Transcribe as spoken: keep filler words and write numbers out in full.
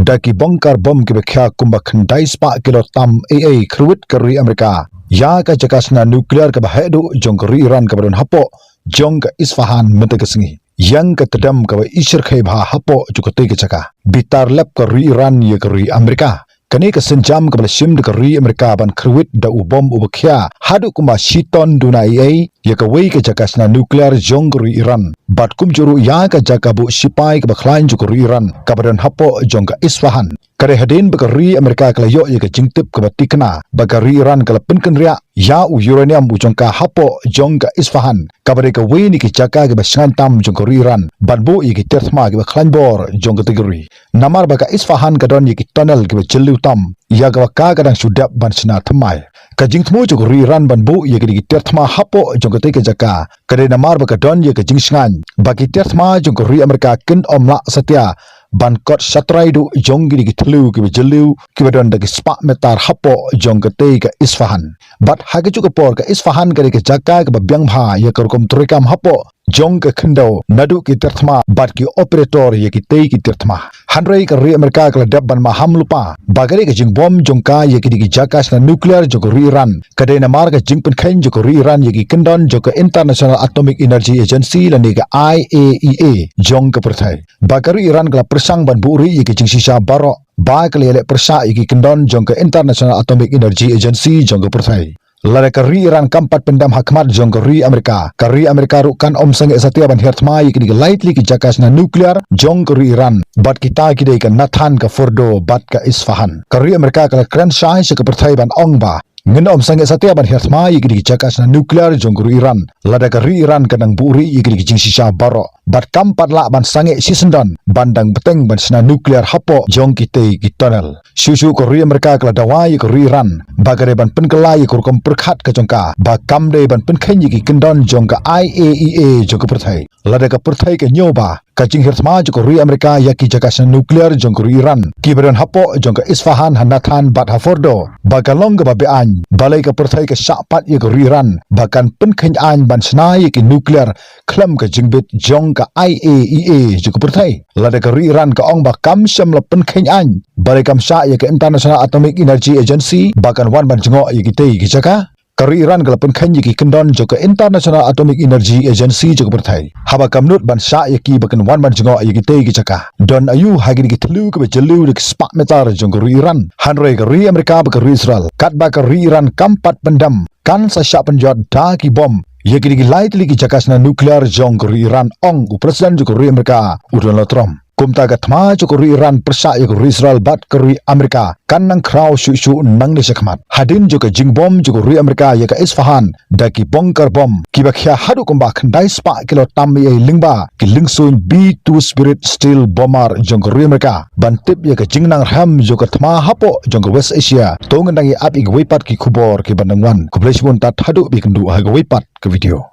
da ki bongkar bom kiba khia kumba khyndai spah kilo tam ei ei kyrwit ka ri Amerika ïa ka jaka shna nuclear kaba heh duh jong ka ri Iran kaba don hapoh jong ka Isfahan mynta ka sngi. Ïa ka tdem kaba ishyrkhei bha hapoh jong katei ka jaka. Bitar lep ka ri Iran ïa ka ri Amerika. Kane ka sienjam kaba la shim da ka ri Amerika ban kyrwit da u bom uba khia haduh kumba shi ton duna ei ei ïa kawei ka jaka shna nuclear jong ka ri Iran. Bad kumjuh ruh ïa ka jaka buh shipai kaba khlaiñ jong ka ri Iran kaba don hapoh jong ka Isfahan. Ka dei hadien ba ka ri Amerika ka la ïoh ïa ka jingtip kaba tikna ba ka ri Iran ka la pynkynriah ïa u uranium u jong ka hapoh jong ka Isfahan, kaba dei kawei na ki jaka kiba shngaiñ tam jong ka ri Iran ban buh ïa ki tiar thma kiba khlaiñ bor jong katei ka ri. Namar ba ka Isfahan ka don ïa ki tunnel kiba jylliew tam, ïa kaba ka ka dang shu dep ban shna thymmai. Ka jingthmu jong ka ri Iran ban buh ïa ki tiar thma hapoh jong katei ka jaka ka dei namar ba ka don ïa ka jingshngaiñ ba ki tiar thma jong ka ri Amerika kin ym lah satia ban kot shatrai duh jong ki thliew kiba jylliew kiba don da ki spah meter hapoh jong katei ka Isfahan. Bad ha kajuh ka por ka Isfahan ka dei ka jaka kaba biang bha ïa ka rukom treikam hapoh jong ka khyndew naduh ki tiar thma bad ki operator ïa kitei ki tiar thma. Hynrei ka ri Amerika ka la dep ban maham lypa ba ka dei ka jingbom jong ka ïa ki jaka shna nuclear jong ka ri Iran ka dei namar ka jingpynkheiñ jong ka ri Iran ïa ki kyndon jong ka International Atomic Energy Agency lane ka I A E A jong ka pyrthei. Ba ka ri Iran ka la pyrshang ban buhrieh ïa ki jingshisha baroh ba ka la ïaleh pyrshah ïa ki kyndon jong ka International Atomic Energy Agency jong ka pyrthei. Lada ka ri Iran kam pat pyndam ha khmat jong ka ri Amerika, ka ri Amerika ruh kan ym sangeh satia ban hiar thma ïa ki lai tylli ki jaka shna nuclear jong ka ri Iran. Bad kita ki dei ka Natanz, ka Fordow bad ka Isfahan. Ka ri Amerika ka la kren shai sha ka pyrthei ban ong ba ngin ym sangeh satia ban hiar thma ïa ki jaka shna nuclear jong ka ri Iran lada ka ri Iran ka dang buhrieh ïa ki jingshisha baroh. Bad kam pat lah ban sangeh shisyndon ban dang bteng ban shna nuclear hapoh jong kitei ki tunnel. Shuh shuh ka ri Amerika ka la dawa ïa ka ri Iran ba ka dei ban pynkylla ïa ka rukom pyrkhat ka jong ka ba kam dei ban pynkheiñ ïa ki kyndon jong ka I A E A jong ka pyrthei. Lada ka pyrthei ka ñiew ba ka jinghiar thma jong ka ri Amerika ïa ki jaka shna nuclear jong ka ri Iran kiba don hapoh jong ka Isfahan, ha Natanz bad ha Fordow ba ka long kaba beaiñ, balei ka pyrthei ka shah pat ïa ka ri Iran ba kan pynkheiñ aiñ ban shna ïa ki nuclear khlem ka jingbit jong ka I A E A jong ka pyrthei. Lada ka ri Iran ka ong ba kam shym la pynkheiñ aiñ, balei kam shah ïa ka International Atomic Energy Agency ba kan wan ban jngoh ïa kitei ki jaka. Ka ri Iran ka la pynkheiñ ïa ki kyndon jong ka International Atomic Energy Agency jong ka pyrthei haba kam nud ban shah ïa ki ba kin wan ban jngoh ïa kitei ki jaka. Don aiu ha ki thliew kiba jylliew da ki spah meter jong ka ri Iran? Hynrei ka ri Amerika bad ka ri Israel, katba ka ri Iran kam pat pyndam, kan sa shah pynjot da ki bom ïa ki lai tylli ki jaka shna nuclear jong ka ri Iran, ong u President jong ka ri Amerika u Donald Trump. Kumta ka thma jong ka ri Iran pyrshah ïa ka ri Israel bad ka ri Amerika kan nang khraw shuh shuh nangne shakhmat. Hadien jong ka jingbom jong ka ri Amerika ïa ka Isfahan da ki bongkar bom kiba khia haduh kumba khyndai spah kilo tam ei ei lyngba ki lyngsuiñ B two Spirit stealth bomber jong ka ri Amerika. Ban tip ïa ka jingnang rhem jong ka thma hapoh jong ka West Asia, to ngin dang ïa ap ïa kiwei pat ki khubor kiban dang wan. Khublei shibun, tad haduh ba ïakynduh ha kawei pat ka video.